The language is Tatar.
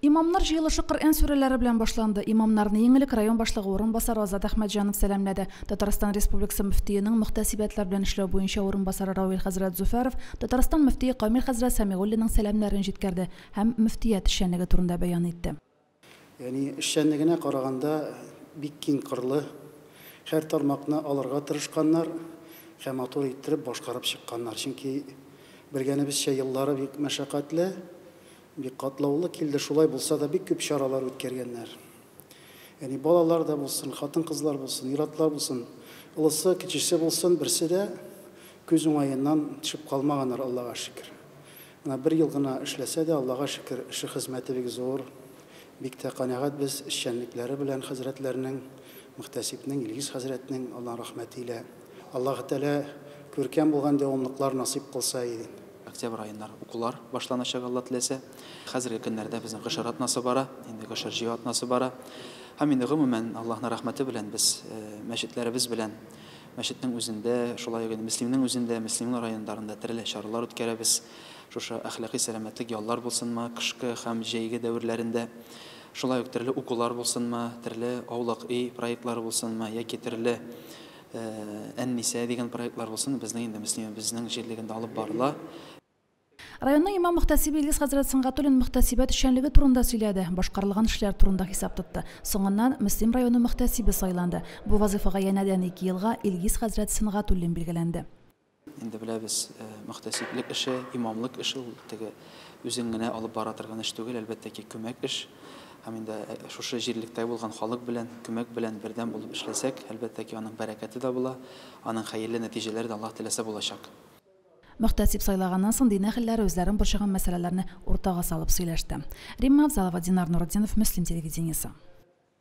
Имамнар җыелышы Коръән сүрәләре белән башланды. Имамнарны иң элек район башлыгы урынбасары Азат Әхмәтҗанов сәламләде. Татарстан Республикасы мөфтиенең мөхтәсибәтләр белән эшләү буенча урынбасары Равил хәзрәт Зөфәров Татарстан мөфтие Камил хәзрәт Сәмигуллинның сәламнәрен җиткерде һәм мөфтият эшчәнлеге турында бәян итте. Ягъни эшчәнлегенә караганда бик киң кырлы, һәр тармакны алырга тырышканнар һәм матур иттереп башкарып чыкканнар. Чөнки, белгәнебезчә, еллары бик мәшәкатьле, Бик катлаулы килде, шулай булса да бик күп чаралар үткәргәннәр. Ягъни балалар да булсын, хатын-кызлар булсын, ир-атлар булсын, олысы, кечесе булсын, берсе дә күз уңаеннан төшеп калмаганнар, Аллага шөкер. Менә бер ел гына эшләсә дә, Аллага шөкер, эше хезмәте бик зур. Бик тә канәгать без эшчәнлекләре белән хәзрәтләрнең, мөхтәсибнең, Илгиз хәзрәтнең, Аллаһның рәхмәте илә. Аллаһы Тәгалә күркәм булган дәвамлыклар насыйп кылса иде. Октябрь аенда укулар башланачак, Алла теләсә. Хәзерге көннәрдә безнең гошер атнасы бара, инде гошер җыю атнасы бара. Һәм инде гомумән, Аллаһның рәхмәте белән без мәчетләребез белән, мәчетнең үзендә, шулай ук инде Мөслимнең үзендә, Мөслимнең районнарында төрле чаралар үткәрәбез. Шушы әхлакый сәламәтлек яллар булсынмы, кышкы һәм җәйге дәверләрендә. Шулай ук төрле укулар булсынмы, төрле аулак өй проектлары булсынмы яки төрле Әннисә дигән проектлар булсын, безнең инде Мөслимебезнең җирлегендә алып барыла. Районның имам-мөхтәсибе Илгиз хәзрәт Сөнгатуллин мөхтәсибәт эшчәнлеге турында сөйләде, башкарылган эшләр турында хисап тотты. Соңыннан Мөслим районы мөхтәсибе сайланды. Бу вазыйфага янәдән ике елга Илгиз хәзрәт Сөнгатуллин билгеләнде. Инде беләбез, мөхтәсиблек эше, имамлык эше ул теге үзең генә алып бара торган эш түгел, әлбәттә ки, күмәк эш. Һәм инде шушы җирлектә булган халык белән, күмәк белән бердәм булып эшләсәк, әлбәттә ки, аның бәрәкәте дә була, аның хәерле нәтиҗәләре дә Аллаһ теләсә булачак. Мөхтәсиб сайлаганнан соң дин әһелләре үзләрен борчыган мәсьәләләрне уртага салып сөйләште. Римма Авзалова, Динар Нуретдинов, Мөслим телевидениесе.